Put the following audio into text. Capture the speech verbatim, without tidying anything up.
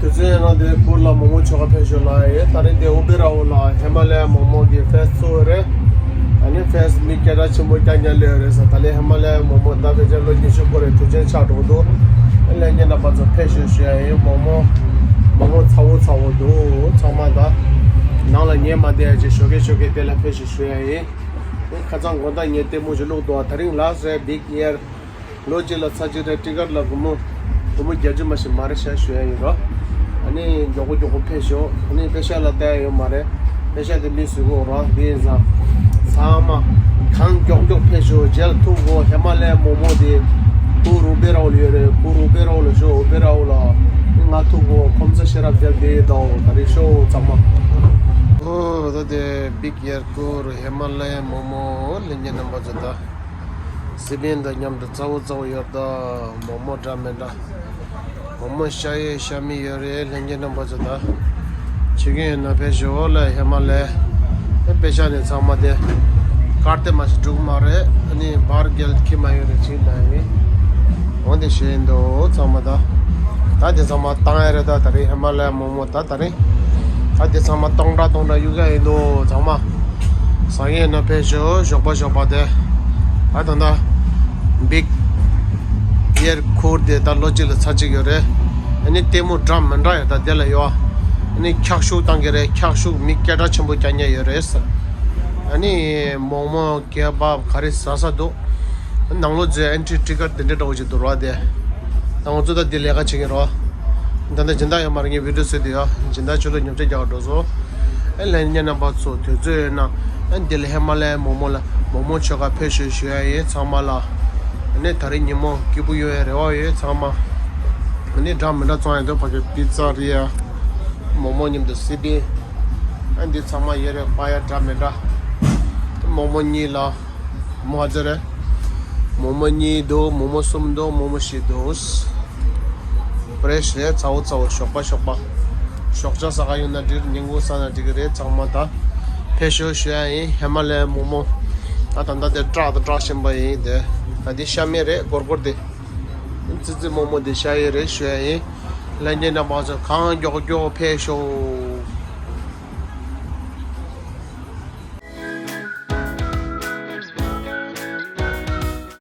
དུས་ཚོད་ཡིན་ན་དེ་གུར་ལ་མོག་མོག་མཆོད་ཁ་ཕེབས་ཤོག་ལ་ཡོད། ད་རིང་དེ་ཨུ་པེ་ར་ཨུ་ལ་ཧི་མ་ལ་ཡ་མོག་མོག་གི་ཕེ་སི་ཚུགས་རེད། ཨ་ནི་ཕེ་སི་མི་སྐད་གྲགས་ཆེན་པོ་རྐྱང་རྐྱང་སླེབས་རེད་ཟེར། ད་ལན་ཧི་མ་ལ་ཡ་མོག་མོག་ད་ཕལ་ཆེར་ལོ་ཉི་ཤུ་འཁོར་རེད། དུས་ཆེན་ཆགས་འགྲོ་འདུག་ལྷན་རྒྱས་རྣམ་པ་ཚོ་ཕེབས་ཤོག་ཞུ་ཡ་ཡིན། མོག་མོག་མོག་མོག་ཚ་བོ་ཚ་བོ་འདུག་ཚང་མ་ད་ནང་ལ་ཉལ་མ་བསྡད་ཡ་ཅིག་ཞོགས་ཀས་ཞོགས་ཀས་དེ་ལ་ཕེབས་ཤོག་ཞུ་ཡ་ཡིན། ཁ་སང་དགོང་དག་ངས་ལྟད་མོ་ཞིག་བླུགས་འདུག་ད་རིང་ལ་སེ་བིག་ཨེར། ལོ་གཅིག་ལ་ཚར་གཅིག་རེད། ཊི་ཀེ་ཊི་ལ་སྒོར་མོ་སྒོར་མོ་བརྒྱད་ཅུ་མ་ཞིག་མ་རེད་ཤག་ཞུ་ཡ་ཡིན་རོ། ཨ་ནི་མགྱོགས་པོ་མགྱོགས་པོ་ཕེབས་ཤོག་ཨ་ནི་པེ་ཤག་ལ་བལྟ་ཡ་ཡོད་མ་རེད། པེ་ཤག་དེ་མི་བཟོས་གོ་རོ། དེ་ཡིན་ཙང་ཚང་མ་གང་མགྱོགས་མགྱོགས་ཕེབས་ཤོག་རྗེས་ལ་ཐུག་གོ་ཧི་མ་ལ་ཡའི་མོག་མོག་དེ་གུར་ཨུ་པེ་ར་ཨུ་ལ་ཡོད་རེད། གུར་ཨུ་པེ་ར་ཨུ་ལ་ཤོག་ཨུ་པེ་ར་ཨུ་ལ་ང་ཐུག་གོ་ཁོམ་ས་ཤེས་རབ་རྒྱལ་དེ་དང་ད་རེས་ཤོག་ཚང་མ། ཨོ་ད་དེ་བིག་ཨེར་གུར་ཧི་མ་ལ་ཡའི་མོག་མོག་ལྷན་རྒྱས་རྣམ་པ་ཚོ་ད། སི་པན་དང་མཉམ་དུ་རྩ་བོ་རྩ་བོ་ཡོད་ད། མོག་མོག་འདྲ་མི་འདྲ། མོག་མོག་ཤ་ཡོད་ཤ་མེད་ཡོད་རེད། ལྷན་རྒྱས་རྣམ་པ་ཚོ་ད། ཆེ་གེ་ཡོད་ན་ཕེབས་ཤོག་ལ་ཧི་མ་ལ་ཡ། ཨེ་པེ་ཤག་ནས་ཚང་མ་དེ། ཀར་དེ་མ་ཞིག་འགྲུག་མ་རེད། ཨ་ནི་བར་རྒྱལ་ཁྱི་མ་ཡོད་རེད་ཅིག་ན་ཡིན། འོང་དེ་ཞེས་ཡིན་འདུག་ཚང་མ་ད། ད་དེ་ཚང་མ་བཏང་ཡ་རེད་ད། ད་རེས་ཧི་མ་ལ་ཡ་མོག་མོག་ད་ད་རེས། ད་དེ་ཚང་མ་སྟོང་ཕྲག་སྟོང་ཕྲག་གཡུག་ཡ་ཡིན་འདུག་ཚང་མ། སང་ཉིན་ན་ཕེབས་ཤོག་ཞོགས་པ་ཞོགས་པ་དེ། ད་ད་ད། བིག་ཨེར་གུར་དེ་ད་ལོ་གཅིག་ལ་ཚར་གཅིག་ཡོད་རེད། ཨ་ནི་ལྟད་མོ་འདྲ་མི་འདྲ་ཡོད་ད་དེ་ལ་ཡོད། ཨ་ནི་འཁྱག་ཤུགས་བཏང་གི་རེད། འཁྱག་ཤུགས་མི་སྐད་གྲགས་ཆེན་པོ་རྐྱང་རྐྱང་ཡོད་རེད། ཨ་ནི་མོག་མོག་གེ་བབ་ག་རེ་ཟ་ས་འདུག་ནང་ལོགས་ཚོའི་ཨེན་ཊི་རི་ཊི་ཀེ་ཊི་དེ་འདྲ་འདྲ་བོ་ཅིག་འདུག་ར་དེ། ད་ང་ཚོ་ད་འདི་ལས་ཀ་བྱེད་ཀྱི་རོ། ད་ལྟ་སྦྱིན་བདག་ཡོད་མ་རེད། ངས་བི་ཌི་ཡོ་བཟོས་དེ་ཡོད། སྦྱིན་བདག་ཁྱོད་ལ་ཉོ་ཆ་རྒྱག་འགྲོ་སོང་། ཨེ་ལྷན་རྒྱས་རྣམ་པ་ཚོ་དུས་ཚོད་ཡོད་ན་ཨེ་འདི་ལ་ཧི་མ་ལ་ཡའི་མོག་མོག་ལ་མོག་མོག་མཆོད་ཁ་ཕེབས་ཤོག་ཞུ་ཡ་ཡིན་ཚང་མ་ལ། ཨ་ནི་ད་རེས་ཉིན་མོ་སྐྱིད་པོ་ཡོང་ཡའི་རེ་བ་ཡོད་ཚང་མ། ཨ་ནི་འདྲ་མི་འདྲ་བཙོང་ཡ་འདུག་ཕ་གི་པི་ཛ་རེད་ཡ། མོག་མོག་མཉམ་དུ་སི་པན། ཨེ་འདི་ཚང་མ་ཡོད་རེད། པ་ཡ་འདྲ་མི་འདྲ། མོག་མོག་གཉིས་ལ། མོག་ཧ་ཙེ་རེད། མོག་མོག་གཉིས་འདུག་མོག་མོག་གསུམ་འདུག་མོག་མོག་བཞི་འདུག་ཕེ་རེ་ཤི་རེད། ཚ་བོ་ཚ་བོ་ཞོགས་པ་ཞོགས་པ། ཞོགས་ཇ་ཟ་ག་ཡོང་ན་འགྲིག་ཉིན་གུང་ཟ་ན་འགྲིག་གི་རེད། ཚང་མ་ད་ཕེབས་ཤོག་ཞུ་ཡ་ཡིན། ཧི་མ་ལ་ཡའི་མོག་མོག་ད་ད་ལྟ་དེ་སྐྲག་དང་སྐྲག་བཞིན་པ་ཡིན་དེ། ད་འདི་ཤ་མེད་རེད་སྒོར་སྒོར་དེ། ཙི་ཙི་མོག་མོག་དེ་ཤ་ཡོད་རེད་ཞུ་ཡ་ཡིན། ལྷན་རྒྱས་རྣམ་པ་ཚོ་གང་མགྱོགས་མགྱོགས་ཕེབས་ཤོག